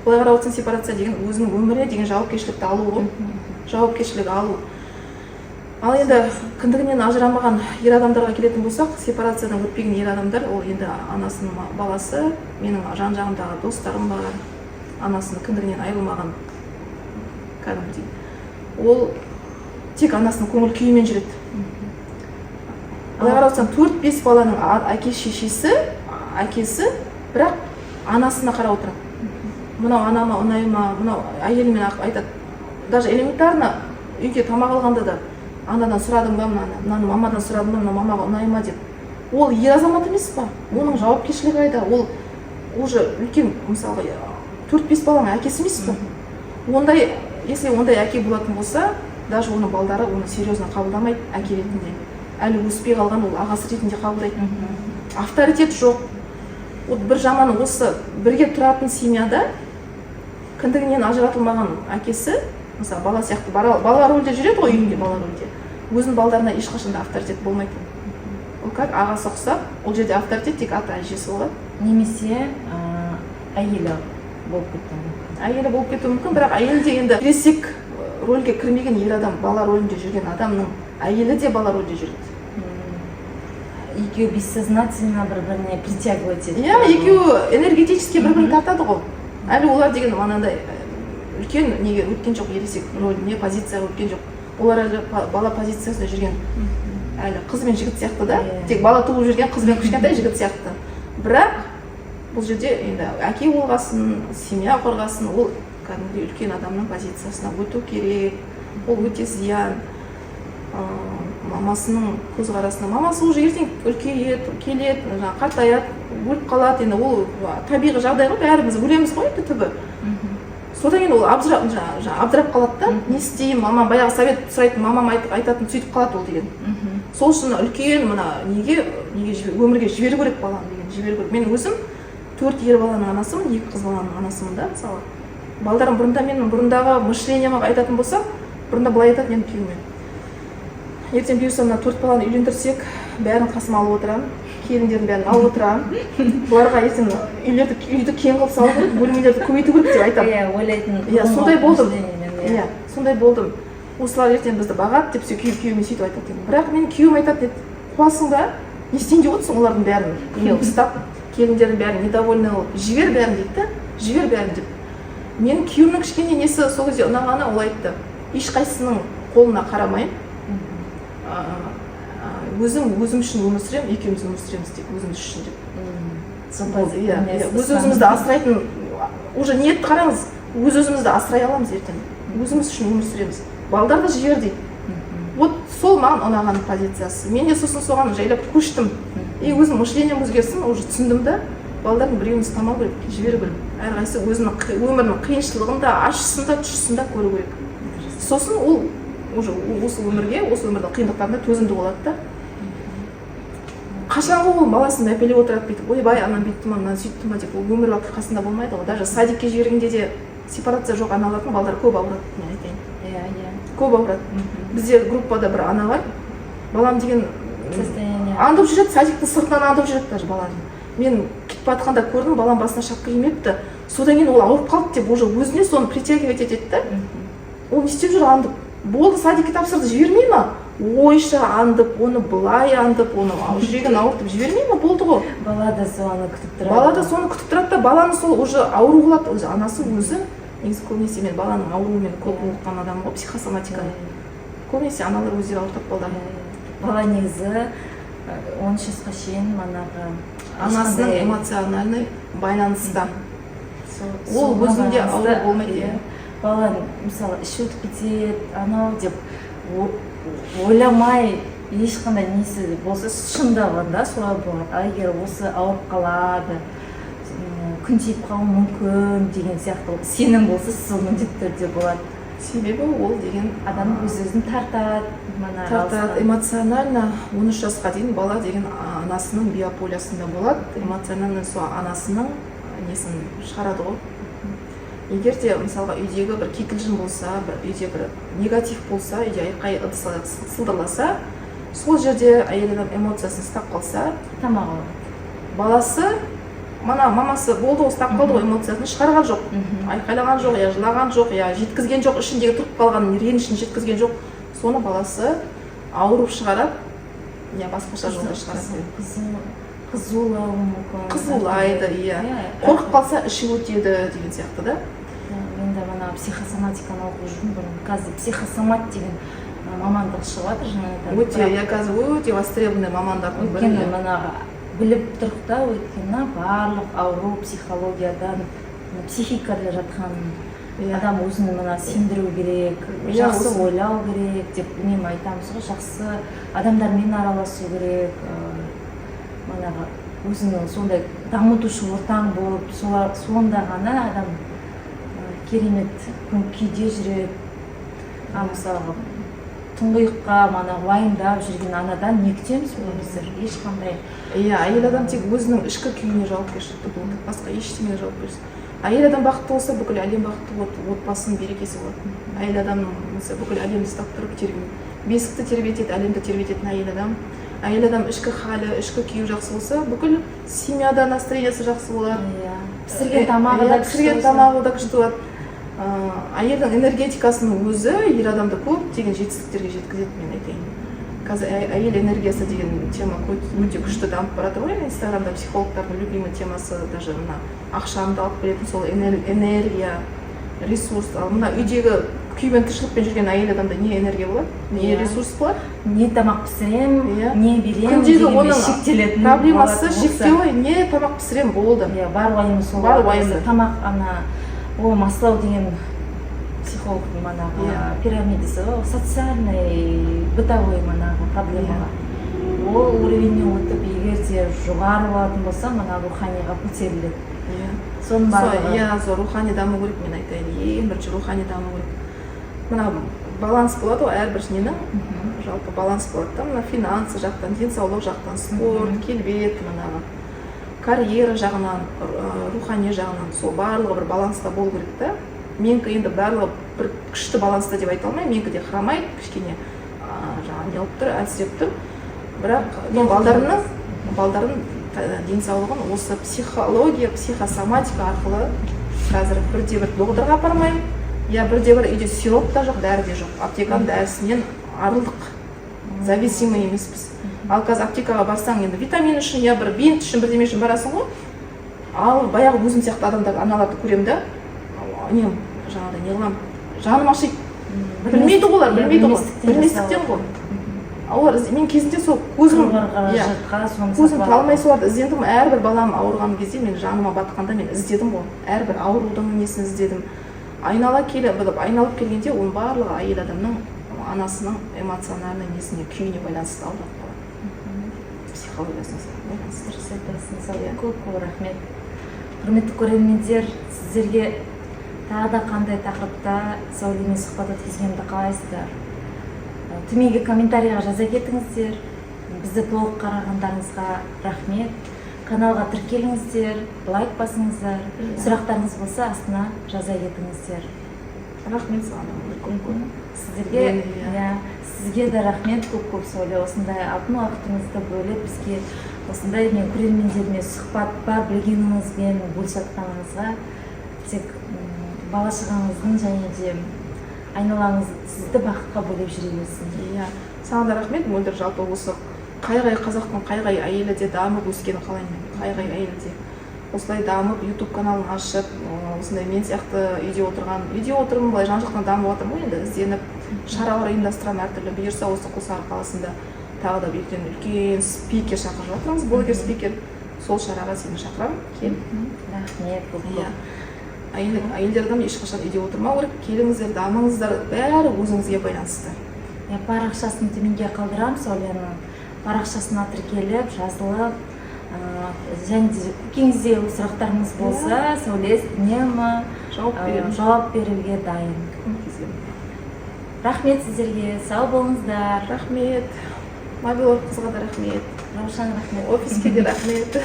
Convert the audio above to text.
Былай қарап отырсаң, сепарация деген өзінің өміріне деген жауапкершілікті алу ғой, жауапкершілік алу. Ал енді кіндігінен ажырамаған ер адамдарға келетін болсақ, сепарациядан өтпеген ер адамдар, ол енді анасының баласы. Менің жан жағымдағы достарым бар, анасының кіндігінен айырылмаған кәдімгідей. Ол тек анасының көңіл күйімен жүреді. Былай қарап отырсаң, төрт бес баланың әке шешесі, әкесі, бірақ анасына қарап отырады: мынау анама ұнай ма, мынау әйелімен айтады. Даже элементарно үйге тамақ алғанда да: «Анадан сұрадың ба мынаны, мынаны мамадан сұрадың ба, мынау мамаға ұнай ма?» – деп. Ол ер азамат емес па? Оның жауапкершілігі қайда? Ол уже үлкен, мысалға, төрт бес баланың әкесі емес па? Ондай, если ондай әке болатын болса, даже оның балдары оны серьезно қабылдамайды әке ретінде. Әлі өспей қалған, ол ағасы ретінде қабылдайды. Авторитет жоқ. Вот бір жаманы осы: бірге тұратын семьяда кіндігінен ажыратылмаған әкесі, мысалы, бала сияқты, бала рөлде жүреді ғой үйінде, бала рөлде. Өзінің балдарына ешқашан да авторитет болмайды. Ол как ағасы ұқсап, ол жерде авторитет тек ата әжесі болады. Немесе әйелі болып кетуі мүмкін. Әйелі болып кетуі мүмкін, бірақ әйелі де енді ересек рөлге кірмеген ер адам, бала рөлінде жүрген адамның әйелі де бала рөлде жүреді. Екеуі бессознательно бір біріне притягивать етіп. Иә, екеуі энергетически бір бірін тартады ғой. Әлі олар деген анандай үлкен неге өткен жоқ, ересек рөліне, позицияға өткен жоқ. Олар әлі бала позициясында жүрген, әлі қыз бен жігіт сияқты да. Тек бала туып жүрген қыз бен кішкентай жігіт сияқты. Бірақ бұл жерде енді әке болғасын, семья құрғасын, ол кәдімгідей үлкен адамның позициясына өту керек. Ол өте зиян. Мамасының көзқарасына, мамасы уже ертең үлкейеді, келеді, жаңағы қартаяды, өліп қалады. Енді ол табиғи жағдай ғой, бәріміз өлеміз ғой енді түбі. Содан кейін ол абдырап, жаңағы абдырап қалады да: «Не істеймін, мамам баяғы совет сұрайтын мамам айтатын», сөйтіп қалады ол деген. Сол үшін үлкен мына неге өмірге жіберу керек баланы деген, жіберу керек. Мен өзім төрт ер баланың анасымын, екі қыз баланың анасымын да. Мысалы, балдарым бұрында, менің бұрындағы мышлениеме айтатын болсам, бұрында былай айтатын едім күйеуіме: «Ертең бұйырса, мына төрт баланы үйлендірсек, бәрін қасыма алып отырамын, келіндердің бәрін алып отырамын. Бұларға ертең үйлерді, үйді кең қылып салу керек, бөлмелерді көбейту керек», – деп айтамын. Иә, ойлайтын. Иә, сондай болдым. Мышлениемен, иә, сондай болдым. «Осылар ертең бізді бағады», – деп күйеуіме сөйтіп айтатын едім. Бірақ менің күйеуім айтатын еді: «Қуасың ба, не істейін деп отырсың олардың бәрін не қылып ұстап, келіндердің бәрін недовольный қылып? Жібер бәрін», – дейді да, «жібер бәрін» деп. Менің күйеуімнің кішкене несі сол кезде ұнағаны, ол айтты: «Ешқайсысының қолына қарамаймын, өзім өзім үшін өмір сүремін, екеуміз өмір сүреміз тек өзіміз үшін», – деп. Сол. Иә, өз өзімізді асырайтын уже ниет. Қараңыз, өз өзімізді асырай аламыз ертең, өзіміз үшін өмір сүреміз, балдарды жібер дейді. Вот сол маған ұнаған позициясы. Мен де сосын соған жайлап көштім и өзім мышлением өзгерсін, уже түсіндім да: балдардың біреуін ұстамау керек, жіберу керек. Әрқайсысы өзінің өмірінің қиыншылығын да, ащысын да, тұщысын да көру керек. Сосын ол уже осы өмірге, осы өмірдің қиындықтарына төзімді болады да. Қашанғы ол баласын мәпелеп отырады бүйтіп: «Ойбай, анам бүйтті ма, мынаны сөйтті ма?» – деп. Ол өмір бақи қасында болмайды ғой. Даже садикке жібергенде де сепарация жоқ аналардың балдары көп ауырады, мен айтайын. иә иә Көп ауырады. Бізде группада бір ана бар, балам деген Состояние. аңдып жүреді, садиктің сыртынан аңдып жүреді даже баланы. «Мен кетіп бара жатқанда көрдім, балам басына шапка кимепті, содан кейін ол ауырып қалды», – деп уже өзіне соны притягивать етеді да. Ол не істеп жүр аңдып? Болды, садикке тапсырды, жібермей ма? Ойша аңдып, оны былай аңдып, оны жүрегін ауыртып жібермей ма? Болды ғой. Бала да соны күтіп тұрады. Бала да соны күтіп тұрады да, баланы сол уже ауру қылады өзі, анасы өзі. Негізі көбінесе мен баланың ауруымен көп оқыған адаммын ғой, психосоматиканы. Көбінесе аналар өздері ауыртады балдарын. Бала негізі 13 жасқа шейін манағы анасының ешқандай эмоциональный байланыста. Ол соған өзінде байланысты, ауру болмайды, иә. Иә. Бала, мысалы, іші өтіп кетеді анау деп ойламай, ешқандай несі болса, шындығында солай болады. Ал егер осы ауырып қалады, күн тиіп қалуы мүмкін деген сияқты сенім болса, сол міндетті түрде болады. Себебі ол деген Адам өз өзін тартады манағы тартады. Алыстан. Эмоционально 13 жасқа дейін бала деген анасының биополясында болады. Эмоционально сол анасының несін шығарады ғой. Егер де, мысалға, үйдегі бір кикілжің болса, бір үйде бір негатив болса, үйде айқай, ыдыс аяқ сылдырласа, сол жерде әйел адам эмоциясын ұстап қалса, Тамақ алады. Баласы Мана мамасы болды ғой, ұстап қалды ғой, эмоциясын шығарған жоқ, айқайлаған жоқ, я жылаған жоқ, я жеткізген жоқ, ішіндегі тұрып қалған ренішін жеткізген жоқ. Соны баласы ауырып шығарады, я басқаша жолда шығарады. Қызулауы мүмкін. Қызулайды, иә. Қорқып қалса, іші өтеді деген сияқты да. Мен де мана психосоматиканы оқып жүрмін бұрын. Қазір психосомат деген мамандық шығып жатыр жаңадан. Өте, иә, қазір өте востребованный мамандардың бірі. Өйткені Иә. мына біліп тұрық та, өйткені барлық ауру психологиядан, психикада жатқан. Адам өзін мына сендіру керек, жақсы ойлау керек деп үнемі айтамыз ғой, жақсы адамдармен араласу керек, манағы өзінің сондай дамытушы ортаң болып, солар, сонда ғана адам керемет көңіл күйде жүреді. А мысалға, тұңғиыққа мана уайымдап жүрген анадан не күтеміз ол біздер? Ешқандай. Иә, әйел адам тек өзінің ішкі күйіне жауапкершілікті болу керек, басқа ештеңеге жауапкершілік. Әйел адам бақытты болса, бүкіл әлем бақытты болады, отбасының берекесі болады. Әйел адам мысалы бүкіл әлемді ұстап тұрып, бесікті тербетеді, әлемді тербететін әйел адам. Әйел адам ішкі халі, ішкі күйі жақсы болса, бүкіл семьяда настроениесі жақсы болады. Иә, пісірген тамағы да күшті Пісірген болса. тамағы да күшті болады. Әйелдің энергетикасының өзі ер адамды көптеген жетістіктерге жеткізеді, мен айтайын. Қазір әйел энергиясы деген тема өте күшті дамып бара жатыр ғой енді. Инстаграмда психологтардың любимый темасы, даже мына ақшаны да алып келетін сол энергия, ресурс. Ал мына үйдегі күйбең тіршілікпен жүрген әйел адамда не энергия болады, не ресурс болады? Не тамақ пісірем, не беремін Күндегі дегенмен оның шектелетін проблемасы, болатын болса. шектеуі: не тамақ пісірем, болды. Иә, бар уайымы сол Бар болады. уайымы. Тамақ ана о Маслоу деген психологтың манағы пирамидасы ғой, социальный, бытовой манағы проблемаға, ол уровеньнен өтіп, егер де жоғары болатын болса, мана руханиға көтеріледі. Соның Сол, барлығы. Иә, сол рухани даму керек, мен айтайын. Ең бірінші рухани даму керек. Мына баланс болады ғой әрбір ненің, жалпы баланс болады да: мына финансы жақтан, денсаулық жақтан, спорт, келбет, манағы карьера жағынан, рухани жағынан, сол барлығы бір баланста болу керек та. Менікі енді барлығы бір күшті баланста деп айта алмаймын, менікі де хромайды кішкене, жаңағы не қылып тұр, әлсіреп тұр. Бірақ мен балдарымның денсаулығын осы психология, психосоматика арқылы қазір бірде бір докторға апармаймын, я бірде бір үйде сироп та жоқ, дәрі де жоқ. Аптеканың дәрісінен арылдық, зависимый емеспіз. Ал қазір аптекаға барсаң, енді витамин үшін, я бір бинт үшін, бірдеме үшін барасың ғой. Ал баяғы өзім сияқты адамдар, аналарды көремін да, не жаңағыдай не қыламын, жаным ашиды. Білмейді ғой олар, білмейді ғой, білместіктен ғой. А олар мен кезінде сол көзім, иә, қаражатқа соны көзім сатып талмай алып. соларды іздедім. Әрбір балам ауырған кезде, мен жаныма батқанда, мен іздедім ғой, әрбір аурудың несін іздедім. Айнала келе біліп, айналып келгенде, оның барлығы әйел адамның, анасының эмоциональный несіне, күйіне байланысты ауырады бала, психологиясына байланысты. Дұрыс айтасың, Сәуле. Иә. Көп көп рахмет. Құрметті көрермендер, сіздерге тағы да қандай тақырыпта Сәулемен сұхбат өткізгенімді қалайсыздар? Төменгі комментарийға жаза кетіңіздер. Бізді толық қарағандарыңызға рахмет. Каналға тіркеліңіздер, лайк басыңыздар. Сұрақтарыңыз болса, астына жаза кетіңіздер. Рахмет саған көп көп. Сіздерге Мен, иә. Иә, сізге де рахмет көп көп, Сәуле. Осындай алтын уақытыңызды бөліп, бізге осындай мен көрермендеріме сұхбат бар білгеніңізбен бөлісіп жатқаныңызға. Тек бала шағаңыздың және де айналаңыз сізді бақытқа бөлеп жүре берсін. Иә, саған да рахмет, Мөлдір. Жалпы осы қай қай қазақтың қай қай әйелі де дамып өскенін қалаймын мен. Қай қай әйелі де осылай дамып, Ютуб каналын ашып, осындай мен сияқты үйде отырған, үйде отырмын, былай жан жақтан дамып жатырмын ғой енді, ізденіп шаралар ұйымдастырамын әртүрлі. Бұйырса, осы Құлсары қаласында тағы да ертең үлкен спикер шақырып жатырмыз, блогер спикер. Сол шараға сені шақырамын, кел. Рахмет көп Иә, көп. Әйелдер адам ешқашан үйде отырмау керек. Келіңіздер, дамыңыздар, бәрі өзіңізге байланысты. Иә, парақшасын төменге қалдырамын. Сәуленің парақшасына тіркеліп, жазылып, және де көкейіңізде сұрақтарыңыз болса, Сәуле үнемі жауап беремін, жауап беруге дайын. Көмектесемін. Рахмет сіздерге, сау болыңыздар. Рахмет. Мобилор қызға да рахмет. Раушан, рахмет. Офиске де рахмет.